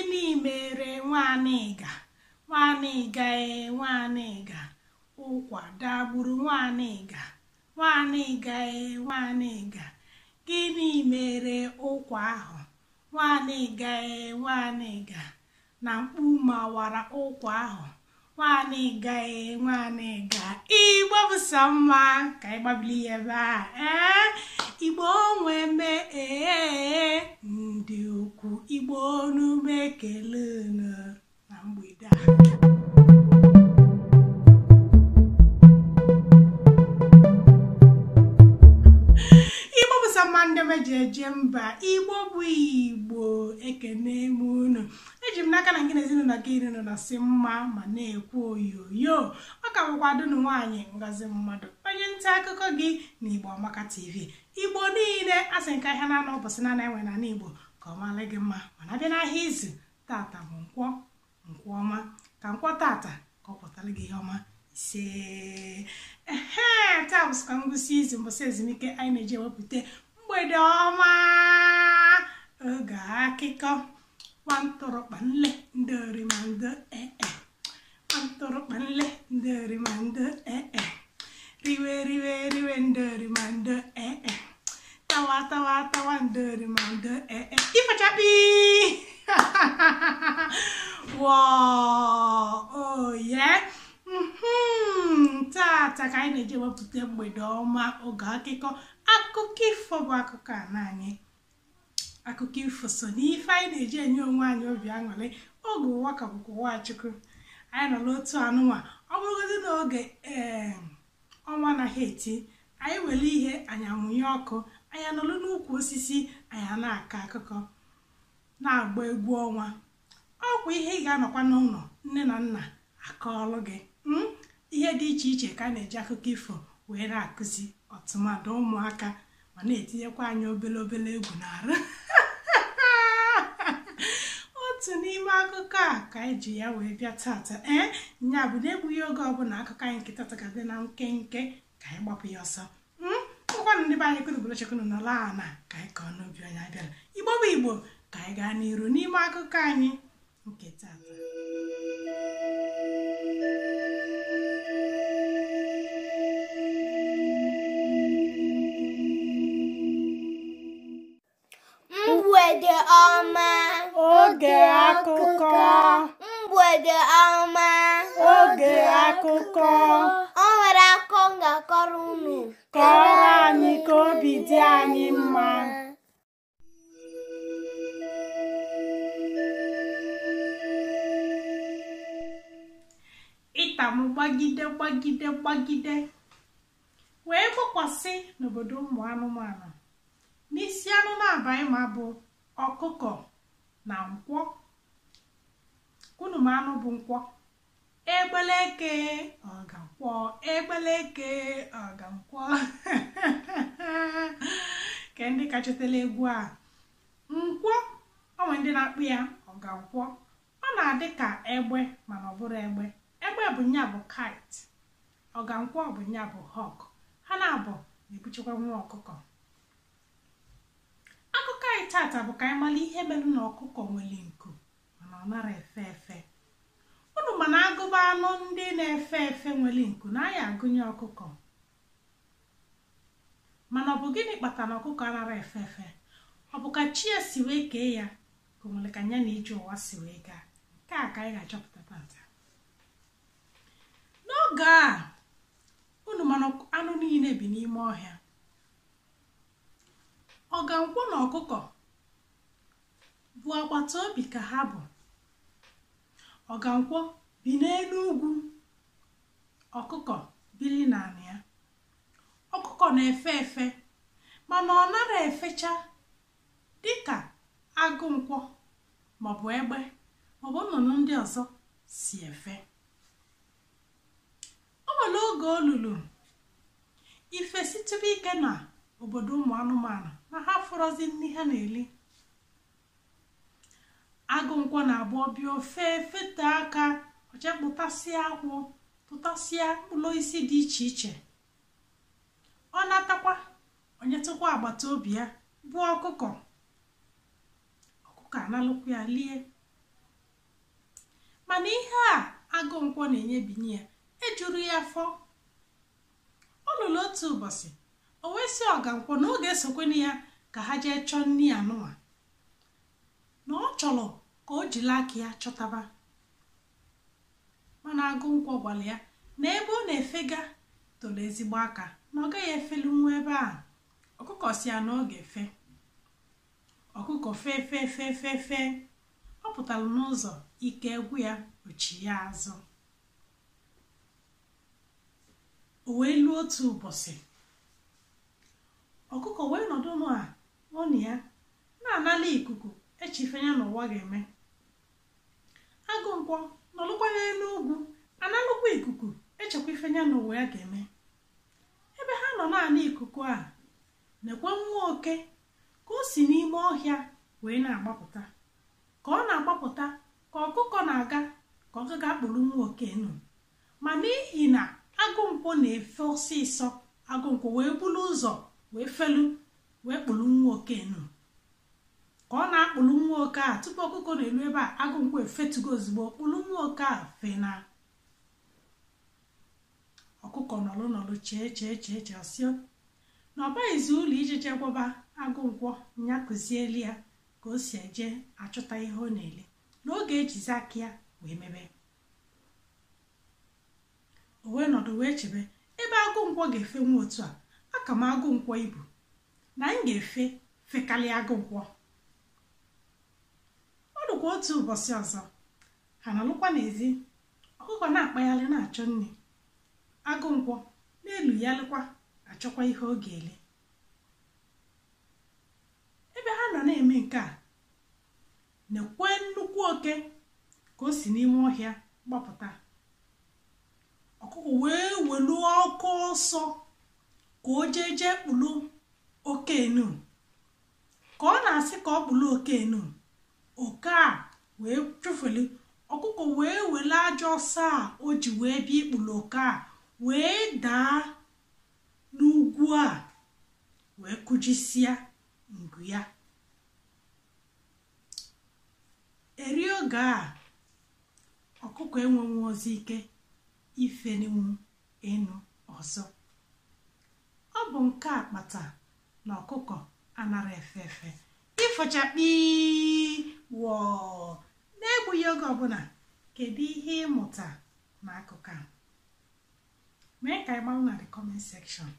Gịnị mere nwanịga? Nwanịga e, nwanịga. Ụkwa dagburu nwanịga. Nwanịga e, nwanịga. Gịnị mere ụkwa ahụ? Nwanịga e, nwanịga. Na mkpu mawara ụkwa ahụ. Nwanịga e, nwanịga. Igbo bụ sọ mma ka anyị gbabili ya ebe a. Ee, Igbo nwe me ee, ndị ukwu Igbo onume ekele unu na mgbede a. Igbo bụ sọ mma, ndị meji eje mba. Igbo bụ Igbo, ekene m unu. Eji m n'aka na gị na ezinụlọ gị nọ na sị mma ma na-ekwu oyoyo. Ọ ka bụkwa dunu nwaanyị Ngozi Mmadụ, onye nta akụkọ gị na Igbo Amaka TV. Igbo niile asị nke ahịa na-anọ ụbọchị na enwe n'ala Igbo ka ọ mara gị mma, mana abịa n'ahịa izu tata bụ nkwọ, nkwọ ọma, ka nkwọ tata ka ọ pụtara gị ihe ọma. Ise ehe, taa bụ ka ngwụsị izu, mbọsị ezumike anyị na-eji ewepụta mgbede ọma, oge akụkọ. Nwantụrụkpanle ndị orimando ee, nwantụrụkpanle ndị orimando ee, riwe riwe riwe ndị orimando ee, tawa tawa tawa ndị orimando ee, ifechakpi wọọ oye. Tata ka anyị na-eji ewepụta mgbede ọma, oge akụkọ. Akụkọ ifo bụ akụkọ a anyị. Akụkọ ifo so n'ife anyị na-eji enye onwe anyị obi aṅụrị oge ụwa ka bụkwa ụwa Chukwu. Anyị nọ n'otu anụnwa, ọ bụrụgodị n'oge ee ọnwa anaghị eti, anyị were ihe anyị amụnye ọkụ, anyị anọlụ n'ukwu osisi, anyị na-akọ akụkọ, na-agba egwu ọnwa. Ọkwa ihe ị ga-anọkwa n'ụlọ nne na nna akọọlụ gị ihe dị iche iche ka a na-eji akụkọ ifo wee na-akụzi ọtụmadụ ụmụaka, ma na-etinyekwa anyị obele obele egwu n'arụ. Otu n'ime akụkọ a ka anyị ji ya wee bịa tata. Ee, nya bụ na-egbughị oge ọbụla, akụkọ anyị nke tata ga-adị na nkenke ka anyị gbapụ ya ọsọ. Ụkwanụ ndị be anyị kunu chekunu nọla ana ka anyị kọọ n'obi onye abịara. Igbo bụ Igbo, ka anyị gaa n'iru n'ime akụkọ anyị nke tata. Mgbede ọma, oge akụkọ. Mgbede ọma, oge akụkọ. O nwere akụkọ m ga-akọrọ unu. Kọrọ anyị ka obi dị anyị mma. Ịtamụ gbagide gbagide gbagide wee gbakwasị n'obodo ụmụ anụmanụ. N'isi anụ na-abaghị ma bụ ọkụkọ na nkwọ. Unu ma anụ bụ nkwọ. Egbeleke ọgankwọ, egbeleke ọgankwọ. Ke ndị kachetela egwu a. Nkwọ, o nwere ndị na-akpụ ya ọgankwọ. Ọ na-adị ka egbe mana ọ bụrụ egbe. Egbe bụ nya bụ kite, ọgankwọ bụ nya bụ hawk. Ha na-abụ na-ebuchekwa nwa ọkụkọ. Akụkọ anyị tata bụ ka anyị mara ihe mere na ọkụkọ nwere nku mana ọ nara efe efe. Unu mana agụba anụ ndị na-efe efe nwere nku na anyị agụnye ọkụkọ. Mana ọ bụ gịnị kpatara na ọkụkọ anara efe efe? Ọ bụ ka chi ya si wee kee ya, ka o nwere ka ya na ije ụwa si wee gaa? Nke a ka anyị ga-achọpụta tata. N'oge a, unu mana anụ niile bi n'ime ọhịa. Ọgankwọ na ọkụkọ bụ agbata obi ka ha bụ. Ọgankwọ bi n'elu ugwu, ọkụkọ biri n'ala ya. Ọkụkọ na-efe efe mana ọ nara efecha dịka agụ nkwọ maọbụ egbe maọbụ nnụnụ ndị ọzọ si efe. O nwere oge olulu ife sitube ike na obodo ụmụ anụmanụ na ha fọrọzi nri ha na-eli. Agụ nkwọ na-abụ ọbịa ofe fete aka, ọchekpụtasịa akwụ, tụtasịa mkpụrụ osisi dị iche iche. Ọ natakwa onyetụkwa agbata obi ya bụ ọkụkọ. Ọkụkọ analụkwa ya lie. Mana ihe a agụ nkwọ na-enye binye ya ejuru ya afọ. Ọ lụrụ otu ụbọchị, o wee sị ọgankwọ na ọ ga-esokweni ya ka ha jee chọọ nni anụnwa, na ọ chọrọ ka o jiri aka ya chọtaba. Mana agụ nkwọ gwara ya na ebe ọ na-efega toro ezigbo aka, na ọ gaghị efelu nwa ebe a. Ọkụkọ si ya na ọ ga-efe. Ọkụkọ fee fee fee fee fee, ọ pụtara n'ụzọ ike egwu ya ochi ya azụ. O wee luo otu ụbọchị, ọkụkọ wee nọdụ n'ụlọ ya na-anala ikuku echife ya n'ụwa ga-eme. Agụ nkwọ nọlụkwa n'elu ugwu analụkwa ikuku echekwa ife ya n'ụwa ya ga-eme. Ebe ha nọ naanị ikuku a, nekwe nwa oke ka o si n'ime ọhịa wee na-agbapụta. Ka ọ na-agbapụta ka ọkụkọ na-aga ka ọ gaga akpụrụ nwa oke nụ. Ma n'ihi na agụ nkwọ na-efe ọsịsọ, agụ nkwọ wee buru ụzọ wee felu wee kpụrụ nwa oke nụ. Ka ọ na-akpụrụ nwa oke a, tupu ọkụkọ na-elu ebe a, agụ nkwọ efetugo ozugbo kpụrụ nwa oke a fena. Ọkụkọ nọlụ nọlụ chee chee chee chee ọsịọ na ọ baghịzi ụlọ iji chekwaba agụ nkwọ nya kụzieli ya ka o si eje achọta ihe ọ na-ele, na ọ ga-ejizi aka ya wee mebe. O wee nọdụ wee chebe ebe agụ nkwọ ga-efe nwa otu a, aka m agụ nkwọ ibu na m ga-efe fekalị agụ nkwọ. Ọ dịkwa otu ụbọchị ọzọ, ha na-alụkwa n'ezi, ọkụkọ na-akpagharị na-achọ nri, agụ nkwọ n'elu ya lụkwa achọkwa ihe ọ ga-ele. Ebe ha nọ na-eme nke a, na-ekwe nnukwu oke ka o si n'ime ọhịa gbapụta. Ọkụkọ wee welu ọkụ ọsọ ka o jee jee kpụrụ oke enu. Ka ọ na-asị ka ọ kpụrụ oke enu, oke a wee chụfeli. Ọkụkọ wee were ajọ ọsọ a o ji wee bịa ikpụrụ oke a wee daa n'ugwu a wee kụjisịa ngu ya. Eri oge a, ọkụkọ enwenwu ozi ike ifeninwu enu ọzọ. Ọ bụ nke a kpata na ọkụkọ anara efe efe. Ifochakpi wọọ na-egbughị oge ọbụla. Kedu ihe ịmụta n'akụkọ a? Mee ka anyị gbalụ na the comment section.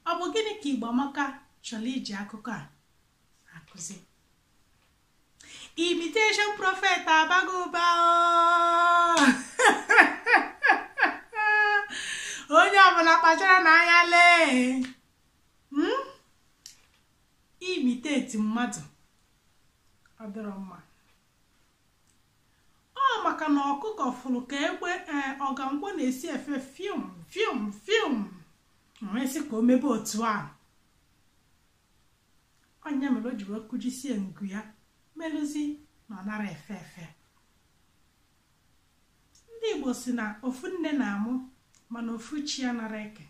Ọ bụ gịnị ka Igbo Amaka chọrọ iji akụkọ a akụzi? Imitation prophet abago ụba. Onye ọbụla kpachara n'anya lee. Imitate mmadụ ọ dịrọ mma. Ọ maka na ọkụkọ fụrụ ka egbe ọgankwọ na-esi efe fium fium fium, wee sị ka o mebe otu a. Onye mere o ji wee kụjisie ngu ya melụzi na ọ nara efe efe. Ndị Igbo si na ofu nne na-amụ mana ofu chi anara eke.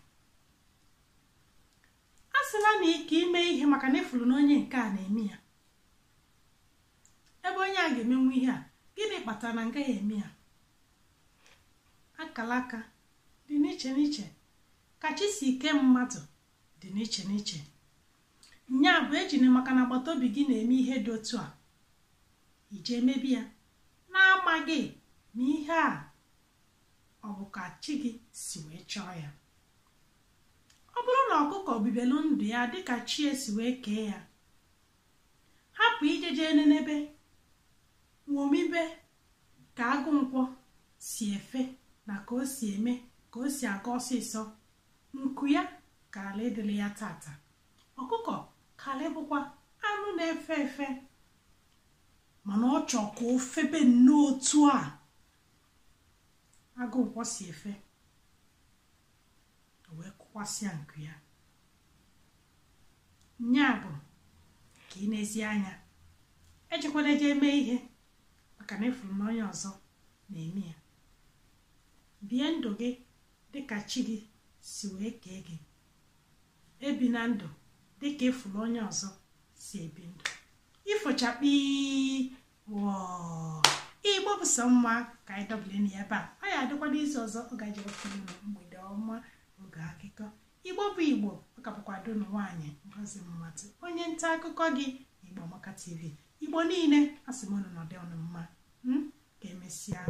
A sịla na ike ime ihe maka na ịfụrụ na onye nke a na-eme ya, ebe onye a ga-emenwu ihe a, gịnị kpatara na ngaghị eme ya? Akala aka dị n'iche n'iche, ka chi si ike mmadụ dị n'iche n'iche. Nya bụ ejini maka na agbata obi gị na-eme ihe dị otu a, ije emebi ya na-amaghị na ihe a ọ bụ ka chi gị si wee chọọ ya. Ọ bụrụ na ọkụkọ bibelu ndụ ya dịka chi esi wee kee ya, hapụ ijeje nenebe ṅomibe ka agụ nkwọ si efe na ka o si eme ka o si aga ọsịsọ, nku ya ka ala ịdịrị ya tata. Ọkụkọ kala ịbụkwa anụ na-efe efe, mana ọ chọọ ka o febe nnọọ otu a agụ nkwọ si efe, wee kụkwasịa nku ya. Nya bụ ka ị n'ezi anya ejekwana eje eme ihe maka na ịfụrụ na onye ọzọ na-eme ya. Bie ndụ gị dịka chi gị si wee kee gị. Ebi na ndụ dịka ịfụrụ onye ọzọ si ebi ndụ. Ifochakpi wọọ. Igbo bụ sọ mma ka anyị dọbịrị ya ebe a. Ọ ya adịkwa n'izu ọzọ ọ gaji wepụrụ unu mgbede ọma oge akụkọ. Igbo bụ Igbo, ọ ka bụkwa ada unu nwaanyị Ngozi Mmatụ, onye nta akụkọ gị na Igbo Amaka TV. Igbo niile, asị m unu nọdụ unu mma. Ka emesịa.